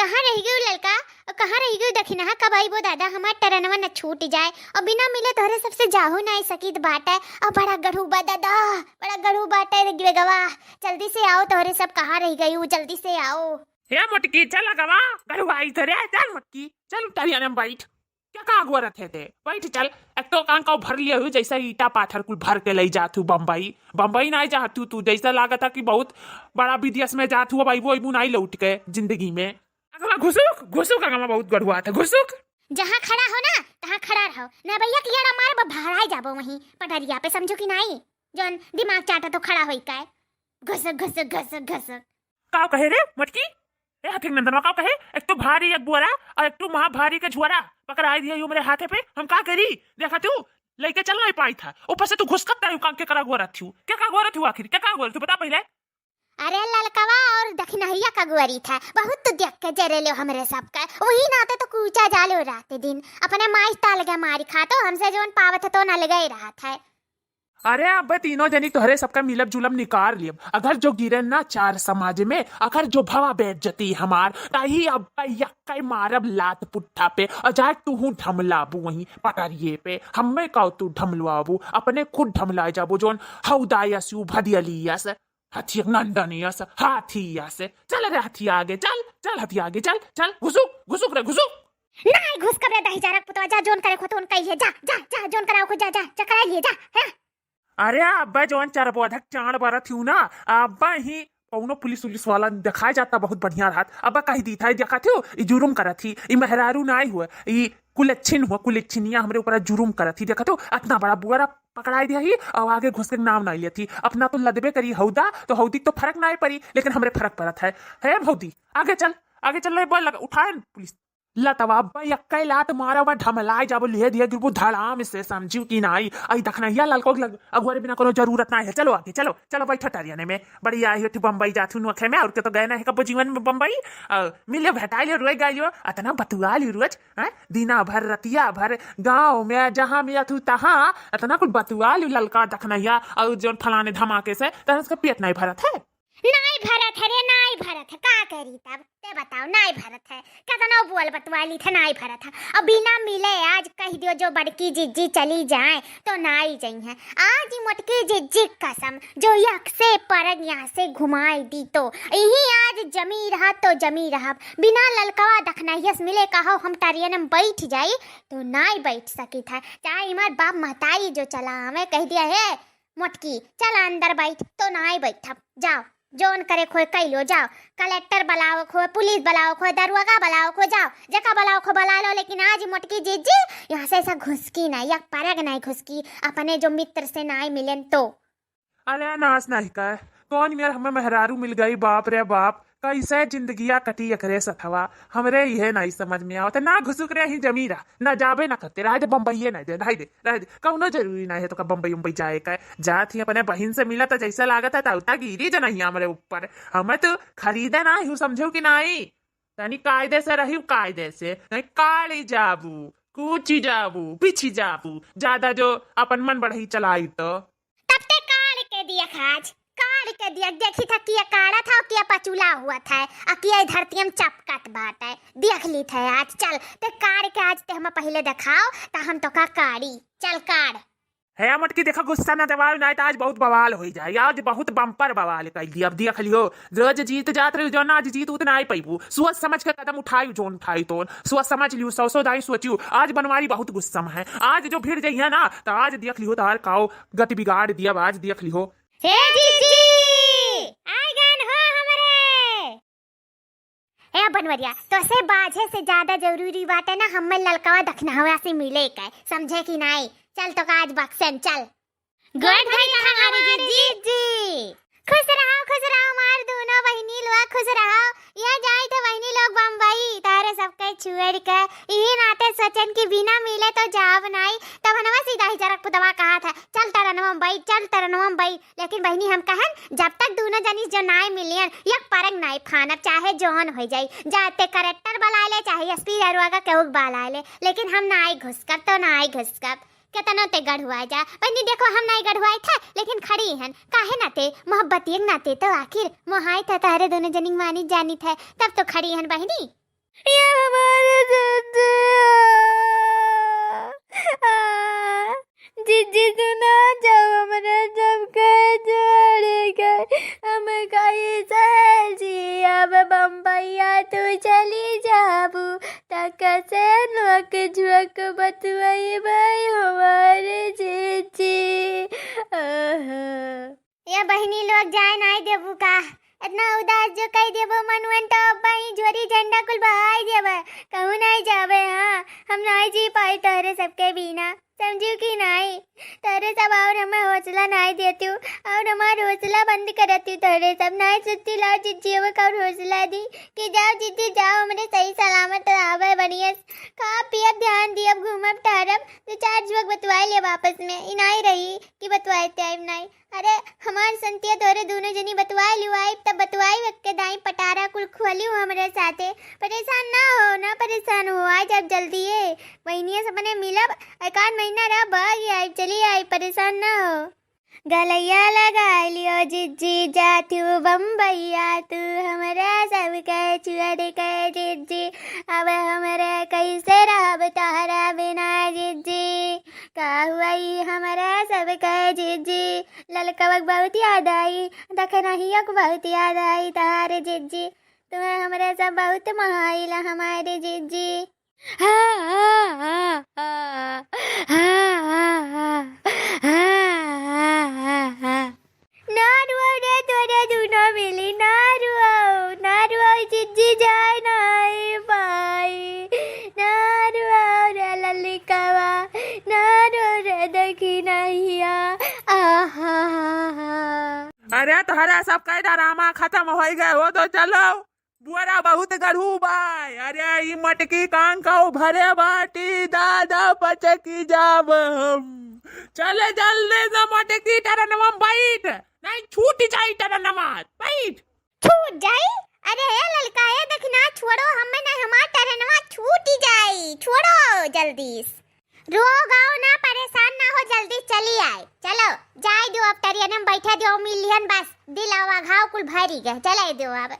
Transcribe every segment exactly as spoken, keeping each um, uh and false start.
कहाँ रहि गयू ललका? अउ कहाँ रहि गयू दखिनहा? कब अइबो दादा? हमार टरनवा न छूट जाए। अउ बिना मिले तोहरे सबसे जाहू नाहीं सकित बाटे। अउ बड़ा गढ़ू बा दादा, बड़ा गढ़ू बाटे रे बेगवा। जल्दी से आओ, तोहरे सब कहाँ रहि गयू, जल्दी से आओ। हे मोटकी, चल अगवा, गढ़ुआई धरे, चल मोटकी, चल टरिया में बैठ। का का अगोरत है ते? बैठ चल। एक तो कान का भर लिया हुई, जैसे ईटा पाथर कुल भर के लई जात हूँ बम्बई। बम्बई नाहीं जात हूँ तू, जैसा लागत है कि बहुत बड़ा विदेश में जात हूँ, अब अइबू, अइबू नाहीं लौट के जिंदगी में। अगवा घुसुक, घुसुक, अगवा बहुत गढ़ुआत है, घुसुक। जहाँ खड़ा हो ना, तहाँ खड़ा रहो। ना भैया, कियाड़ा मारब, भराई जाबो वहीं पटरिया पे, समझो कि नाहीं? जौन दिमाग चाटा तो खड़ा होई का है। घुसुक, घुसुक, घुसुक, घुसुक। का कहे रे मोटकी? ए हथिक नंदनवा, का कहे? एक तो भारी एक बोरा अउ एक तो महा भारी के झोरा पकड़ाई दिया यू हमरे हाथे पे। हम का करी? देखा तू, लइके चल नाहीं पाई था। ऊपर से तू घुसकत नाहीं, का के करा गोरत थी? के का गोरत थी आखिर? के का गोरत थी? बता पहिले। अरे ललकवा अउर दखिनहिया का गोरी था, बहुत तो देख के जरे लो हमरे सबका। वही नाते तो कूचा जालो रात दिन, अपने माई ताल के मारी खातो, हमसे जौन पावत तो न लगे रहत है। अरे अब्बे तीनों जनी तोहरे सबका मिलब जुलब निकार लियब। अगर जो गिरे ना चार समाज में, अगर जो भवा बेइज्जती हमार, तही अब्बे यक्के मारब लात पुट्ठा पे, अउर जाए तूहू ढमलाबू वहीं पटरिये पे। हम्मे का तू ढमलवाबू, अपने खुद ढमलाए जाबू, जौन हौदा यस, यू भदियली यस, हथियक नंदन यस, हाथी यस। चल रे हथिया आगे, चल, चल हथिया आगे, चल, चल, घुसुक, घुसुक रे, घुसुक। नाहीं घुसकब रे दहिजरा के पुतवा, जा, जौन करे खो तौन कहिए, जा, जा, जा, जौन कराओ खो, जा, जा, जा, करा लिए, जा, है। अरे अब्बे जौन चरबोधक चाँड़ बरत हूँ ना, अब्बे ही कौनो पुलिस उलिस वाला देखाए जाता बहुत बढ़िया रहत। अब्बे कहि दीत है, देखत हूँ, ई जुरुम करत ही, ई मेहरारू नाहीं हुए, ई कुलच्छिन हुए, कुलच्छिनिया हमरे ऊपर जुरुम करत ही, देखत हूँ, अतना बड़ा बुआरा पकड़ाई दिया ही, अउर आगे घुसे के नाम नाहीं लेत ही। अपना तो लदबे करी हौदा, तो हौदी तो फरक नाहीं परी, लेकिन हमरे फरक परत है। है भौदी, आगे चल, आगे चल रे, बोल लगा, उठाए पुलिस। लतवा अब्बे यक्के लात मारब, ढमलाए जाबो, लिहे दिहे गिरबू धड़ाम से, समझियो कि नाहीं? अई दखिनहिया ललको के लग-, अगुवारी बिना कोनो जरूरत नाहीं है। चलो आगे, चलो, चलो बैठो टरियने में। बड़ी आई हो तू बम्बई जात हूँ नोखे में, अउर के तो गए नाहीं कब्बो जीवन में बम्बई। अ, मिले भेटाई लियो, रोए गाई लियो, अतना बतुआ लियो रोज, हैं? दिना भर, रतिया भर, गाँव में, जहाँ में जात हूँ तहाँ, अतना कुल बतुआ लियो ललका दखिनहिया, अउर जौन फलाने धमाके से, तहन उसका पेट नाहीं भरत है। नाहीं भरत है रे, नाहीं भरत है, का करी तब? ते बताओ, नाहीं भरत है। केतनो बोल बतवाली थे, नाहीं भरत है। अब बिना मिले आज कहि दियो जो बड़की जिज्जी चली जाए, तो नाहीं जइहैं। आज ही मोटकी जिज्जी कसम, जो यक से परग यहाँ से घुमाई दी तो। यही आज जमी रहा तो जमी रहा। बिना ललकवा दखिनहिया से मिले कहो हम टरियन में बैठ जाई, तो नाहीं बैठ सकित है। चाहे हमार बाप महतारी जो चला आवे, कहि दिया, "हे मोटकी, चल अंदर बैठ," तो नाहीं बैठब। जाओ, जौन करे खोए कइ लो, जाओ। कलेक्टर बलाओ खोए, पुलिस बलाओ खोए, दरुआगा बलाओ खोए, जाओ। जेका बलाओ खोए बलाइ लो, लेकिन आज मोटकी जिज्जी यहाँ से ऐसा घुसकी नाहीं, एक परग नाहीं घुसकी, अपने जो मित्र से नाहीं मिलेन तो। अरे नास नाहीं का, कौन मेर हमें मेहरारू मिल गई, बाप रे बाप, कैसे जिंदगिया कटी एकरे सथवा, हमरे इहे नाहीं समझ में आवत। ना घुसुक रे ही जमीरा, ना जाबे ना करते, रहे दे बम्बईये नाहीं दे, रहे दे, रहे दे, कौनो जरूरी नाहीं है तो का बम्बई उम्बई जाए का। जात ही अपने बहिन से मिला तो जैसा लागत है तौता गिरी जनहिया हमरे ऊपर। हमें तो खरीदे नाहीं हूँ, समझो कि नाहीं? तनी कायदे से रही, कायदे से, नहीं काली जाबू, कूची जाबू, पिछी जाबू, ज्यादा जो अपन मन बढ़ई चलाई तो। तब ते काढ़ के दिया खाज, काढ़ के दिया, देखी था किया काढ़ा था, किया पचुला हुआ था, आ किया ई धरती में चपकत बाटे। देख ली था आज, चल, ते काढ़ के आज ते हमें पहिले देखाओ, त हम तो का काढ़ी। चल काढ़। हे मोटकी, देखा, गुस्सा न देवाओ, नाहीं त आज बहुत बवाल होइ जाए। आज बहुत बम्पर बवाल कइ दिया। अब देख लियो, रोज जीत जात रही जो ना, आज जीत उत नाहीं पैबू। सोच समझ के कदम उठाई, जोन उठाई तोन। सोच समझ लियो, सौ सौ दाई सोचियो। आज बनवारी बहुत गुस्सा में है। आज जो भिड़ जइया ना, त आज देख लियो, तार काओ गति बिगाड़ दिया, आज देख लियो। हे जीजी, आइ गएन हो हमरे। ए बनवरिया, तोसे बाझे से ज्यादा जरूरी बाटे ना, हमें ललकवा दखिनहवा से मिले के, समझे कि नाहीं? चल तो का आज बक्सेन, चल। गोड़ धरी हमारे जीजी। खुश रहो, खुश रहो हमार दोनों बहिनी लोग, खुश रहो। यह जाई थे बहिनी लोग बम्बई, तारे सबके छोड़ के। यही नाते सोचन कि बिना मिले तो जाब नाहीं। तब हनवा सीधा ही जरक पुतवा कहा था, "चल तरनवा बई, चल तरनवा बई।" लेकिन बहिनी हम कहन, जब तक दोनों जनी जो नाय मिलियन, एक परग नाय फानब, चाहे जौन होइ जाई, चाहे ते कलेक्टर बलाइ ले, चाहे एसपी दरुआगा केहू के बलाइ ले, लेकिन हम नाय घुसकब तो नाय घुसकब। केतनो ते गढ़ुआ जा, बहिनी देखो हम नाय गढ़ुआई थे, लेकिन खड़ी हन, काहे ना ते, मोहब्बतिये के नाते तो आखिर मोहाई थे, तहरे दोनों जनी मानी जानी थे, तब तो खड़ी हन बहिनी। ये हमारे जिज्जी, आ, आ, जिज्जी तू ना जाओ, हमरे सबके छोड़ के। हम कैसे जियब बम्बैया तू चली जाबू, त कैसे नोक झोंक बतुआई भाई हमारे जिज्जी। आहा। या बहिनी लोग, जाए नाई देबू का? इतना उदास जो कई देबू मनुअन, तो अब्बा ही झोरी झंडा कुल बहाई देबे, कहूँ नाई जाबे। हाँ, हम नाई जी पाई तोहरे सबके बिना, समझू कि नाई? तोहरे सब और हमें हौसला नाई देतू, और हमार हौसला बंद करतू तोहरे सब। नाई सुती लाओ जिज्जी, अब और हौसला दी कि जाओ जिज्जी जाओ, हमरे सही सलामत रहबे, बढ़िया से खाब पियब, ध्यान दियब, घूमब टहरब, दो चार झोंक बतवाई लेब आपस में, ई नाई रही कि बतवाए ते आइब नाई। अरे, हमार संतिया तोरे दोनों जनी बतवाई लियो आइब, तब बतवाई के दाई पटारा कुल खोलियो हमरे साथे। परेशान ना हो, ना परेशान हो, आ जाब जल्दी। ए बहिनिया से अपने मिलब, एक आध महीना रह, भाग आइब, चली आइब, परेशान ना हो। गलैया लगा लियो जिज्जी, जातू बम्बैया तू हमरा सबके छोड़ के जिज्जी, अब हमरे कैसे रहब तोहरा बिना जिज्जी। का हुआ ई हमरा सबके जिज्जी, ललकवा के बहुत याद आई, दखनहिया के बहुत याद आई तोहार जिज्जी, तुम्हें हमरे सब बहुत मोहाइला हमारे जिज्जी। हाँ, हाँ, हाँ, हाँ। हाँ, हाँ, हाँ, हाँ, हाँ, हाँ, हाँ। ना रुआओ रे तोरे दूनो मिली, ना रुआओ, ना रुआओ जिज्जी जाए नाई पाई, ना रुआओ रे ललिकवा, ना रो रे दखिनहिया, आहा। अरे तोहरा सब के डरामा खतम होइ गए हो तो चलो। बुअरा बहुत गढ़ू बा। अरे ई मटकी कान का भरे बाटी दादा पचकी जाब हम। चले जल्दी से मटकी टरनवा में बैठ, नहीं छूट जाई टरनवा। बैठ। छूट जाई? अरे ए ललका, ए दखिना, छोड़ो हमें, नहीं हमार टरनवा छूट जाई, छोड़ो जल्दी से। रो गाओ ना, परेशान ना हो, जल्दी चली आए। चलो जाए दो, अब टरियन में बैठे दो, मिलियन बस दिलावा घाव कुल भरी गए, चले दो अब।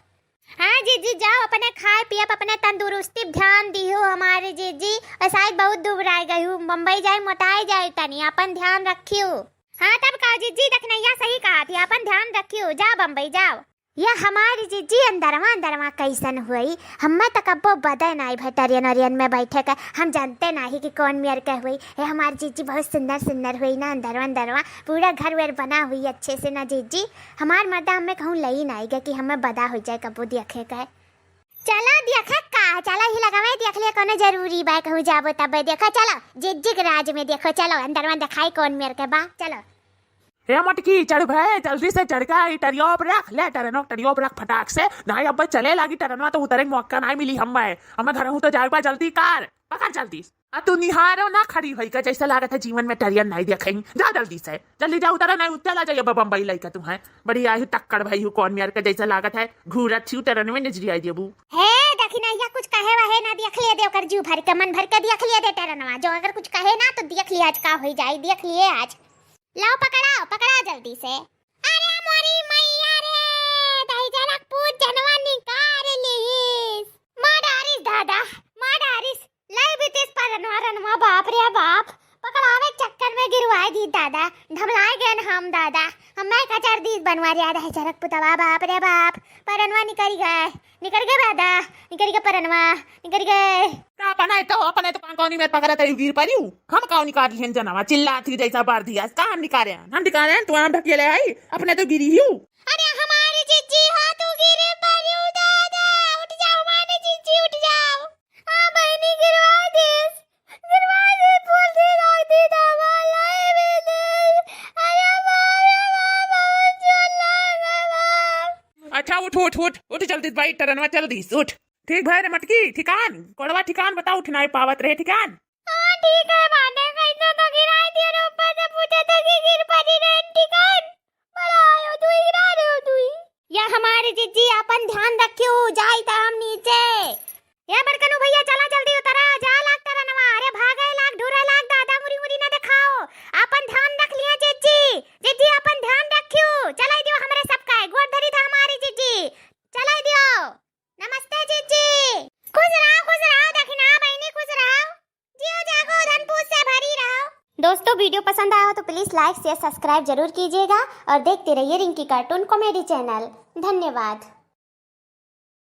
हाँ जिज्जी जाओ, अपने खाए पियब, अपने तंदुरुस्ती पे ध्यान दियो हमारे जिज्जी, और शायद बहुत दुबराए गई हूँ, बम्बई जाए मोटाए जाए तनी, अपन ध्यान रखियो। हाँ तब का जिज्जी, दखनैया सही कहा थी, अपन ध्यान रखियो, जा बम्बई जाओ। ये हमारी जिज्जी अंदरवा अंदरवा कैसन हुई, हमें तो कब्बो बदे नाई भटरियन ओरियन में बैठे के, हम जानते नाई कि कौन मेर के हुई। ये हमारी जिज्जी बहुत सुंदर सुंदर हुई ना अंदरवा अंदरवा, पूरा घर वर बना हुई अच्छे से ना जिज्जी। हमार मर्दा हमें कहूँ लई नाई गए कि हमें बदा हो जाए कब्बो देखे के। चला देखा का, चला ही लगावे देख ले, कोनो जरूरी बा कहूँ जाबो तबे देखा, चलो जिज्जी के राज में देखो, चलो अंदरवा दिखाई कौन मेर के बा, चलो। हे मटकी, चढ़ भे, जल्दी से चढ़ के ई टरियो पे रख, ले टरनो, टरियो पे रख फटाक से, नाई अब चले लागी टरनवा तो उतरे के मौका नाई मिली हमें, हमें घर हूँ तो जाए बा, जल्दी कर, पकड़ जल्दी। आ तू निहारो ना खड़ी होई का, जैसे लागत है जीवन में टरियन नाई देखें। जा जल्दी से, जल्दी जा उतरा, नाई उतरा ला जाइए बम्बई लइका तू है। बड़ी आही तक्कड़ भई हूँ कौन मेर के, जैसे लागत है घूरत छी उतरन में नजरी आई देबू। हे दखिनैया, कुछ कहे वहे ना, देख लिए दे ओकर जीव भर के, मन भर के देख लिए दे टरनवा, जो अगर कुछ कहे ना तो देख लिए आज का होई जाई, देख लिए आज। लाओ पकड़ाओ, पकड़ाओ जल्दी से। अरे मोरी मैया रे, दही जनक पूत जनवा निकार लिहिस। मार डारिस दादा, मार डारिस। लाई बिटिस पर रनवा रनवा, बाप रे बाप। पकड़ावे के चक्कर में गिरवाए दी दादा, ढमलाए गए हम दादा। हमें कचर दी बनवा रे दही जनक पुतवा, बाप रे बाप। परनवा निकल गए, निकल गए दादा, निकल गए परनवा, निकल गए। तो अपने तो, अपने तो कौन कौनी में पकड़त है, गिर पड़ी हूँ। हम कौन निकाल लिहन जनवा, चिल्लात ही जैसा बार दिया। कहाँ निकाले हैं? हम निकाले हैं, तो हम ढकेले आई, अपने तो गिरी ही हूँ। अरे हमारी जिज्जी हो, तू गिरे पड़ी हूँ दादा, उठ जाओ माने जिज्जी, उठ जाओ। हाँ बहनी, गिरवा देस, गिरवा दे, फूल दे, राख दे, दावा लाई भी दे। अरे बाप रे बाप, बहुत जोर लाग बाप। अच्छा उठ, उठ, उठ, उठ जल्दी, भाई टरनवा चल दीस, उठ। ठीक भाई रे मटकी, ठिकान, कोड़वा ठिकान बता, उठ नाई पावत रहे ठिकान। हाँ ठीक है, माने कैसे तो गिराए दिया रे, ऊपर से पूछे तो कि गिर पड़ी रे ठिकान। बड़ा आयो तू, गिरा रहे हो तू ही। या हमारी जिज्जी, अपन ध्यान रखियो, जाई त हम नीचे। या बड़कनू भैया, चला जल्दी उतरा, जा लाग टरनवा, अरे भागे लाग, ढूरे लाग, दादा मुरी मुरी ना दिखाओ, अपन ध्यान रख लिया जिज्जी, जिज्जी अपन ध्यान रखियो, चलाई दियो हमरे सबका, गोड़ धरी था हमारी जिज्जी, चलाई दियो। नमस्ते जिज्जी। खुश रहा दोस्तों, वीडियो पसंद आया हो तो प्लीज लाइक, शेयर, सब्सक्राइब जरूर कीजिएगा और देखते रहिए रिंकी कार्टून कॉमेडी चैनल। धन्यवाद।